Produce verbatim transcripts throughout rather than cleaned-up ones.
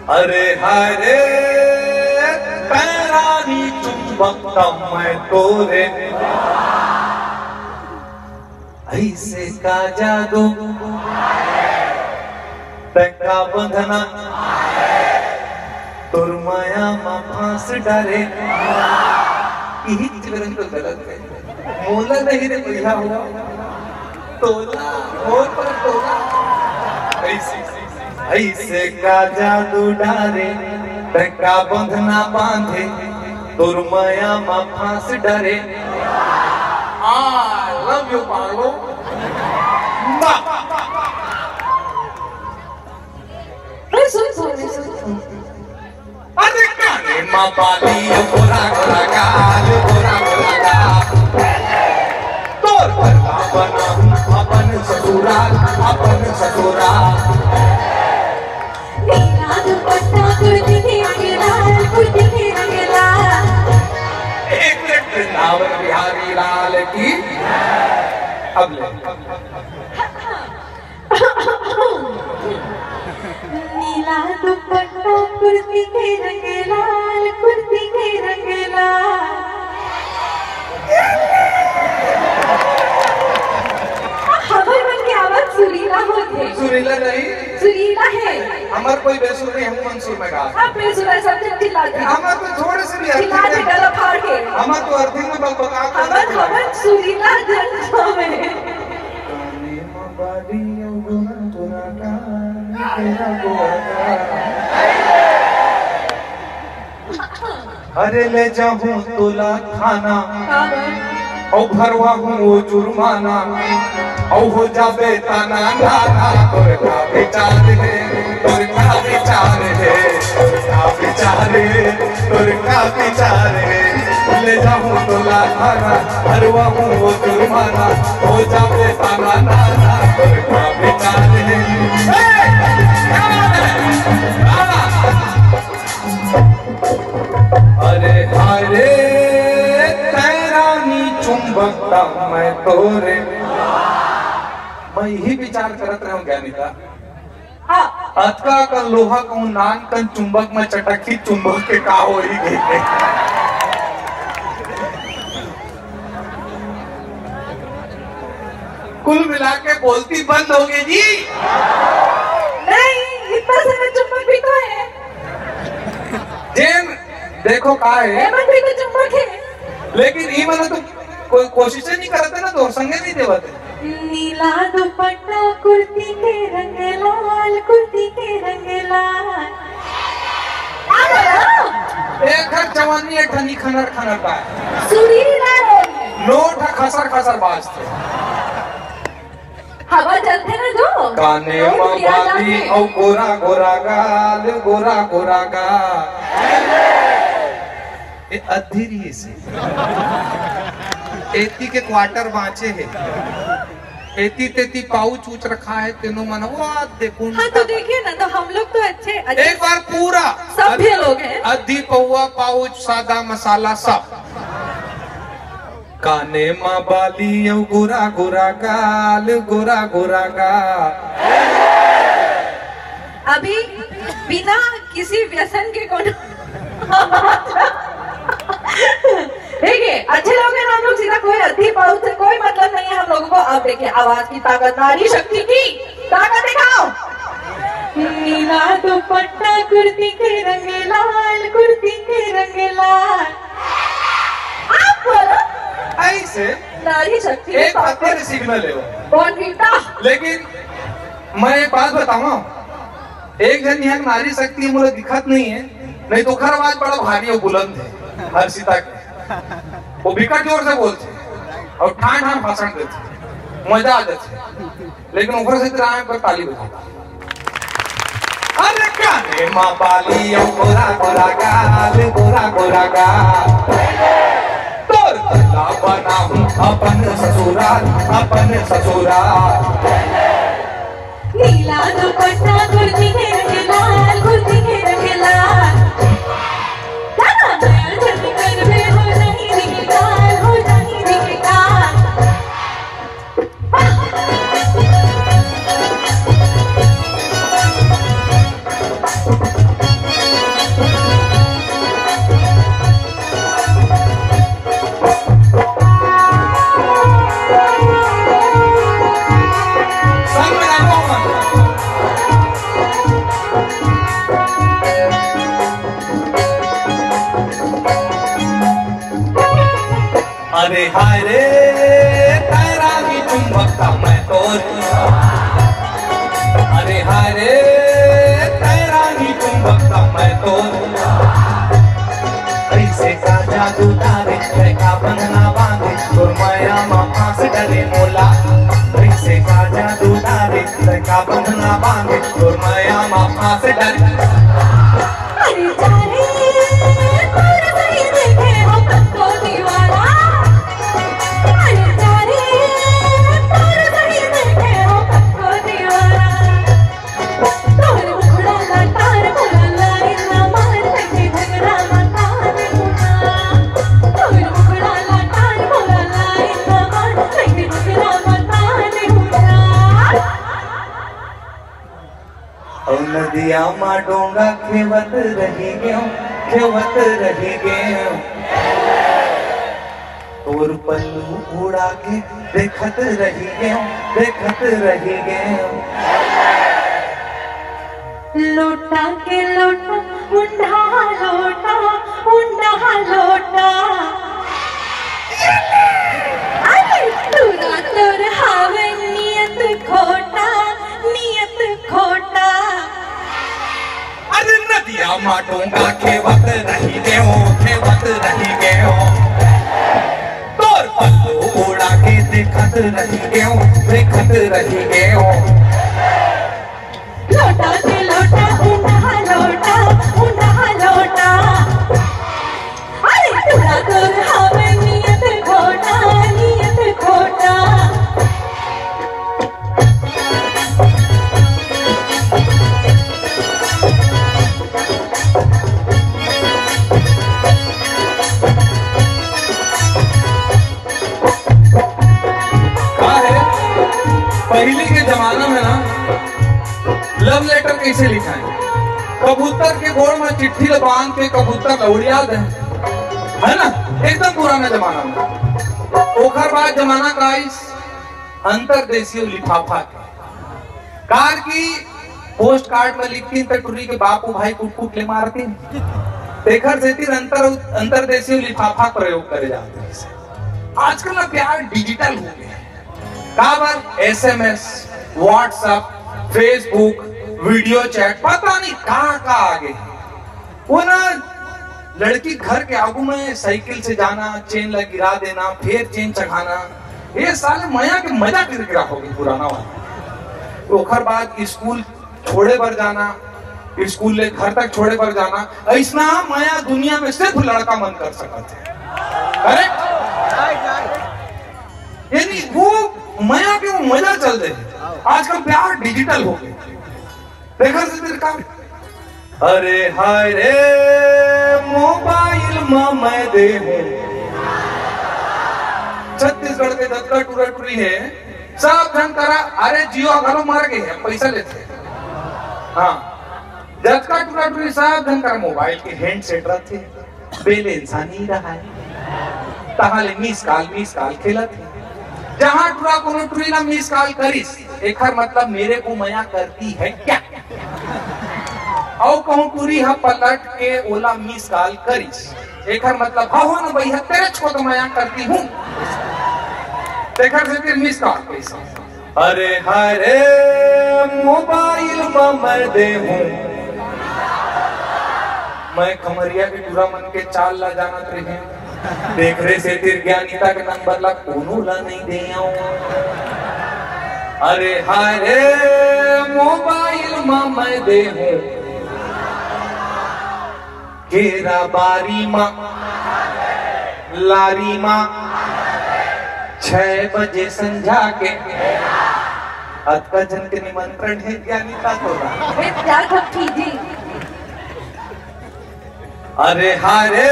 अरे हाय रे, पैरानी चुंबक तम मैं तोरे, ऐसे का जादू, तका बंधना, तोर माया मा फांस डारे। यही विवरण तो गलत है। मोला नहीं रे भैया हुआ, तोला, मोर पर तोला। ऐसे, ऐसे का जादू डारे, तका बंधना बांधे, तोर माया मा फांस डारे। I love you, पागलो। अरे सुन, सुन, सुन, सुन। अरे काने मा बाली, गोरा गोरा गाल, गोरा गोरा गाल। तोर पर का बनाऊं अपन ससुराल, अपन ससुराल। नीला दुपट्टा कुर्ती के रंग लाल, कुर्ती के रंग लाल। एक मिनट, वृंदावन बिहारी लाल की। अब ले। नीला दुपट्टा कुर्ती के रंग लाल, कुर्ती के रंग लाल। हमर मन के आवाज सुरीला होथे। सुरीला नहीं? सुरीला है। हमर कोई बेसुर नहीं, हम मंसूर में गा। हम बेसुर है, सब जन चिल्ला दे। हमर तो थोड़े से भी अर्थिंग चिल्ला दे, में, गला फाड़ के। हमर तो अर्थिंग में बकबका के हमर, हमर सुरीला जन में। काने मा बाली अउ गोरा गोरा गाल, गोरा गोरा गाल। अरे ले जाहूं तोला थाना, अउ भरवाहूं वो जुर्माना, अउ हो जाबे ताना नाना। तोर का विचार हे, तोर का विचार हे, तोर का विचार हे, तोर का विचार हे। ले जाहूं तोला थाना, भरवाहूं वो जुर्माना, हो जाबे ताना नाना। तोर का विचार हे। ए, क्या बात है? हाँ। अरे हाय रे, तैं रानी चुंबक तम मैं तोरे। मैं यही विचार करत रहूं ज्ञानिता। हाँ। अतका कन लोहा कहूं नान कन चुंबक में चटकही, चुंबक के का होही गे। कुल मिला के बोलती बंद हो गई जी। नहीं, इतना सारा चुंबक भी तो है। जेन देखो का है। एमन भी तो चुंबक है। लेकिन ई मन तो कोई कोशिश नहीं करते ना, तो संगे नहीं देवते। नीला दुपट्टा कुर्ती के रंग लाल, कुर्ती के रंग लाल। आ गया? एक ठन जवानी, एक ठन खनर खनर का है। सुरीला है। नोट खसर खसर बाजते। हवा चलथे ना जो। काने और मा दिया बाली जाके। अउ गोरा गोरा गाल, गोरा गोरा गाल। ए अद्धी रहिसे। एती के क्वार्टर बांचे हे। एती तेती पाउच उच रखा है, तेनो मन वो देखो। हाँ, तो देखिए ना, तो हम लोग तो अच्छे, अच्छे एक बार पूरा सभ्य लोग हैं। अद्धी पौवा, पाउच, सादा मसाला सब। काने मा बाली अउ गोरा गोरा गाल, गोरा गोरा गाल। अभी बिना किसी व्यसन के कोनो देखिए, अच्छे लोग हैं ना हम लोग, सीधा कोई अद्धी पाउच से कोई मतलब नहीं है हम लोगों को। अब देखिए, आवाज की ताकत, नारी शक्ति की ताकत दिखाओ। नीला दुपट्टा कुर्ती के रंग लाल, कुर्ती के रंग लाल। आप बोलो। ऐसे नारी शक्ति की एक ताकत। पत्ते सिग्नल है वो। बॉर्नवीटा। लेकिन मैं एक बात बताऊं, एक झन यहाँ नारी शक्ति मोला दिखत नहीं है, नहीं तो ओखर आवाज बड़ा भारी और बुलंद है, हर्षिता के। वो बिकट जोर से बोलथे और ठान ठान भाषण देथे, मजा आ जाथे। लेकिन ओखर से तेरा आंख पर ताली बजाता। अरे काने मा बाली अउ गोरा गोरा गाल, गोरा गोरा गाल। तोर तोला बनाहूं अपन ससुराल, अपन ससुराल। नीला दुपट्टा कुर्ती के रंग लाल, कुर्ती के रंग लाल। गाना नया जल्दी कर बे, हो जाही रे गाल, हो जाही रे गाल। वाह। अरे हाय रे, तैरानी चुंबक का मैं तो, अरे हाय रे, तैरानी चुंबक का मैं तो। ऐसे का जादू डारे, मैं का बंधना बांधे, तोर माया मा फांस डरे मोला। ऐसे का जादू डारे, मैं का बंधना बांधे, तोर माया मा फांस डरे। अरे जा रे, तोर सही देखे हो कतको दीवाना। अरे जा रे, तोर सही देखे हो कतको दीवाना। तोर मुखड़ा ला तार मोला लाई ना मार, तैके घुघरा मा तान हुना। तोर मुखड़ा ला तार मोला लाई ना मार, तैके घुघरा मा तान हुना। अउ नदिया मा डोंगा खेवत रहि गेंव, खेवत रहि गेंव। तोर पल्लू उड़ा के देखत रहि गेंव, देखत रहि गेंव। लोटा के लोटा, उंडा लोटा, उंडा लोटा। अरे टुरा तोर हावे नियत खोटा, नियत खोटा। अरे नदिया मा डोंगा खेवत रहि गेंव, खेवत रहि गेंव। तोर पल्लू उड़ा के देखत रहि गेंव, देखत रहि गेंव। लोटा के लोटा, उंडा लोटा, उंडा लोटा। अरे टुरा तोर हावे नियत खोटा, नियत खोटा। का हे, पहिली के जमाना में ना, लव लेटर कइसे लिखाय? कबूतर के गोड़ मा चिट्ठी ल बांध के कबूतर ल उड़िया दे, हे ना? एकदम पुराना जमाना में। ओखर बाद जमाना का आइस अंतरदेशी लिफाफा के। काबर कि पोस्ट कार्ड में लिखतिन त टुरी के बापू भाई कुट कुट ले मारतिन। तेखर सेती अंतर, अंतरदेशी लिफाफा प्रयोग करे जात रहिस। आजकल ना प्यार डिजिटल हो गया हे। काबर? SMS, WhatsApp, Facebook, video chat, पता नहीं का का आ गे। वो ना लड़की घर के आगू में साइकिल से जाना, चेन ला गिरा देना, फेर चेन चघाना, ये साले मया के मजा किरकिरा हो गे पुराना वाला। ओखर बाद स्कूल छोड़े बर जाना, स्कूल ले घर तक छोड़े बर जाना, अइसना मया दुनिया में सिर्फ लड़का मन कर सकत हे। करेक्ट? यानी वो मया के वो मजा चल दे। आजकल प्यार डिजिटल हो गे। तेखर सेती का, अरे हाय रे, मोबाइल मा मैं देहूं। छत्तीसगढ़ के जतका टुरा टुरी हे, सब झन करा, अरे जियो घलो मर गे हे, पैसा लेथे। हाँ, जतका टुरा टुरी सब झन करा मोबाइल के हैंडसेट रथे, बैलेंस नइ रहय, तहाँ ले मिस कॉल, मिस कॉल खेलत हे। जहाँ टुरा कोनो टुरी ला मिस कॉल करिस, एखर मतलब मेरे को मया करती है क्या? अउ कहूँ टुरी ह पलट के ओला मिस कॉल करिस, एखर मतलब, "हाँ, हो न भैया, तेरे को तो मया करती हूँ।" तेखर सेती मिस कॉल करिस। अरे हाय रे, मोबाइल म मैं देहूं। मैं खमरिया के टूरा मन के चाल ला जानत रहें। तेखरे सेती ज्ञानिता के नंबर ला कोनो ला नइ देंव। अरे हाय रे, मोबाइल म मैं देहूं। केरा बारी म, लारी म, छह बजे संझा के। अतका झन के निमंत्रण हे, ज्ञानिता तोला। अरे प्यार भक्ति जी। अरे हाय रे,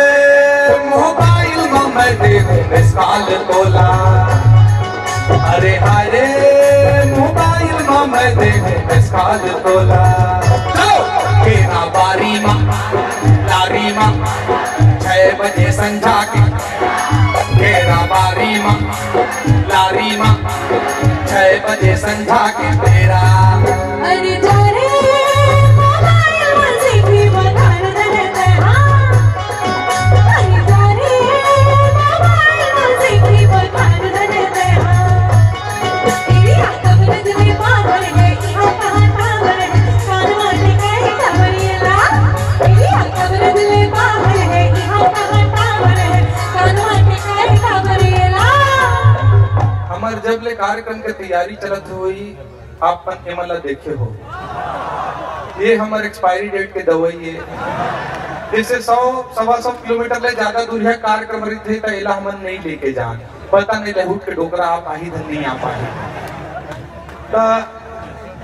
मोबाइल म मैं देहूं मिस कॉल तोला। अरे हाय रे, मोबाइल म मैं देहूं मिस कॉल तोला। चलो, केरा बारी म, लारी म, छह बजे संझा के। केरा बारी म, लारी म, छह बजे संझा के बेरा। अरे जा रे, मोबाइल म सिंगी बखान देते, हाँ। अरे जा रे, मोबाइल म सिंगी जब ले कार्यक्रम के तैयारी चलत होही, आप मन एमन ला देखे हो। ये हमर एक्सपायरी डेट के दवाई हे। जैसे सौ, सवा सौ किलोमीटर ले ज्यादा दूरिहा कार्यक्रम रहिथे, त एला हमन नइ लेके जान। पता नइ लहुट के डोकरा आ पाही धन नइ आ पाही। त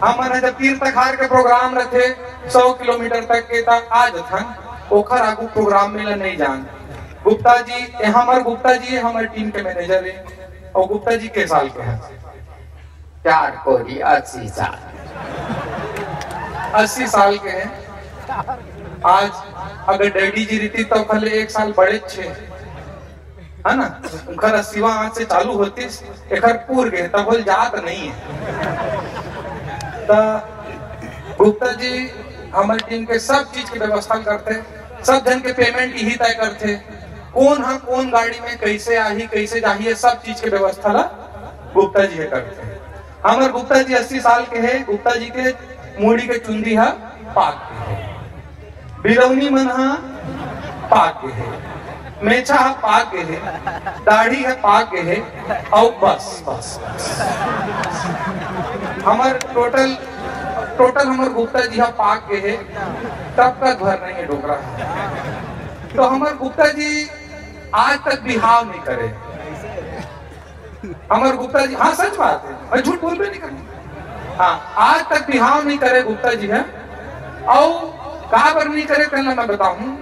हमन ह जब तीर तखार के प्रोग्राम रथे सौ किलोमीटर तक के, त आ जथन, ओखर आगू प्रोग्राम में ल नइ जान। गुप्ता जी, ये हमर गुप्ता जी हे, हमर टीम के मैनेजर हे। अउ गुप्ता जी के साल के हे? चार कोरी अस्सी साल। अस्सी साल के हे। आज अगर डैडी जी रहितिस त ओखर ले एक साल बड़े छे, है ना? ओखर अस्सीवां आज से चालू होतिस, एखर पूर गे, तब बोल जात नहीं है। त गुप्ता जी हमर टीम के सब चीज के व्यवस्था करथे, सब झन के पेमेंट इही तय करथे, कोन ह कोन गाड़ी में कैसे आही, कैसे जाही, ये सब चीज के व्यवस्था ला गुप्ता जी हे करथे। हमर गुप्ता जी अस्सी साल के हे, गुप्ता जी के मुड़ी के चुंदी ह पाक गे हे, बिलौनी मन ह पाक गे हे, मेछा ह पाक गे हे, दाढ़ी ह पाक गे हे, अउ बस, बस, बस। हमर टोटल, टोटल हमर गुप्ता जी ह पाक गे हे, तब तक भर नहीं है डोकरा। तो हमर गुप्ता जी आज तक बिहाव नहीं करे। हमर गुप्ता जी, हाँ, सच बात है, मैं झूठ बोलबे नहीं करना। हाँ, आज तक बिहाव नहीं करे गुप्ता जी ह। अउ काबर नहीं करे, तेला मैं बताहूँ।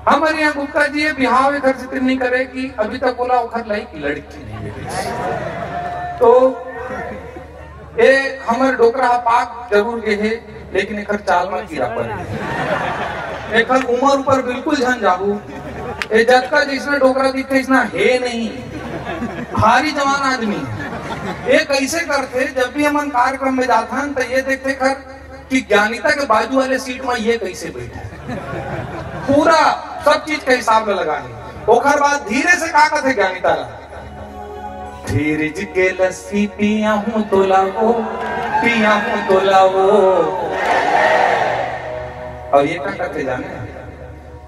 हमर यहाँ गुप्ता जी ये बिहाव एकर सेती नहीं करे कि अभी तक ओला ओखर लायक लड़की नहीं मिली। तो ए हमर डोकरा ह पाक जरूर गे हे, लेकिन एखर चाल म कीरा पड़ गे। एखर उमर ऊपर बिल्कुल झन जाहू। ए जतका जइसना डोकरा दिखथे, अइसना हे नहीं, भारी जवान आदमी। ए कइसे करथे, जब भी हमन कार्यक्रम में जाथन त ये देखथे एखर कि ज्ञानिता के बाजू वाले सीट म ये कइसे बइठे। पूरा सब चीज के हिसाब ल लगा हे। ओखर बाद धीरे से का कथे ज्ञानिता ला, फ्रिज के लस्सी पियाहूं तोला वो, पियाहूं तोला वो। अउ ये का कथे जाने,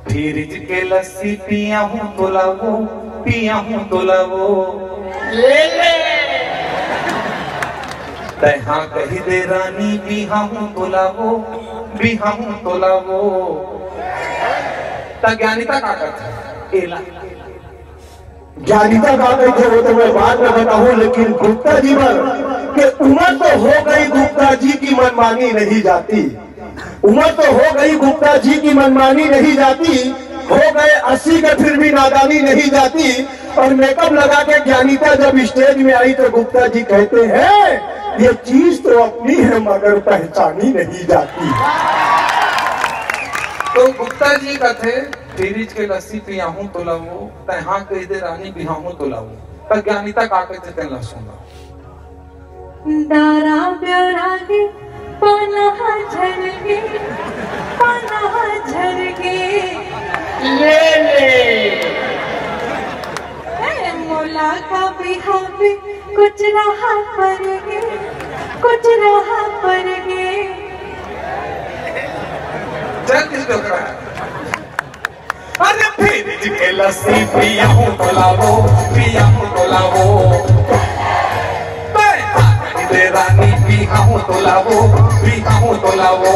फ्रिज के लस्सी पियाहूं तोला वो, पियाहूं तोला वो। ले ले। तैं हाँ कहि दे रानी, बिहाहूं तोला वो, बिहाहूं तोला वो। त ज्ञानिता का कथे? एला। ज्ञानिता का कथे वो तो मैं बाद में बताहूं, लेकिन गुप्ता जी बर के उमर तो हो गई गुप्ता जी की मनमानी नहीं जाती। उमर तो हो गई गुप्ता जी की मनमानी नहीं जाती, हो गए अस्सी के फिर भी नादानी नहीं जाती। और मेकअप लगा के ज्ञानिता जब स्टेज में आई तो गुप्ता जी कहते हैं, ये चीज तो अपनी है मगर पहचानी नहीं जाती। तो गुप्ता जी कथे, फ्रिज के लस्सी पियाहूं तोला वो, तैं हाँ कहि दे रानी बिहाहूं तोला वो। त ज्ञानिता का कथे तेला सुना। डारा ब्योरा गे, पाना हा झर गे, पाना हा झर गे। ले ले। ए, मोला का बिहावे, कुछ रहा पर गे, कुछ रहा पर गे। चल, किस डोकरा? अरे फ्रिज के लस्सी पियाहूं तोला वो, पियाहूं तोला वो। बे, दे रानी पियाहूं तोला वो, पियाहूं तोला वो।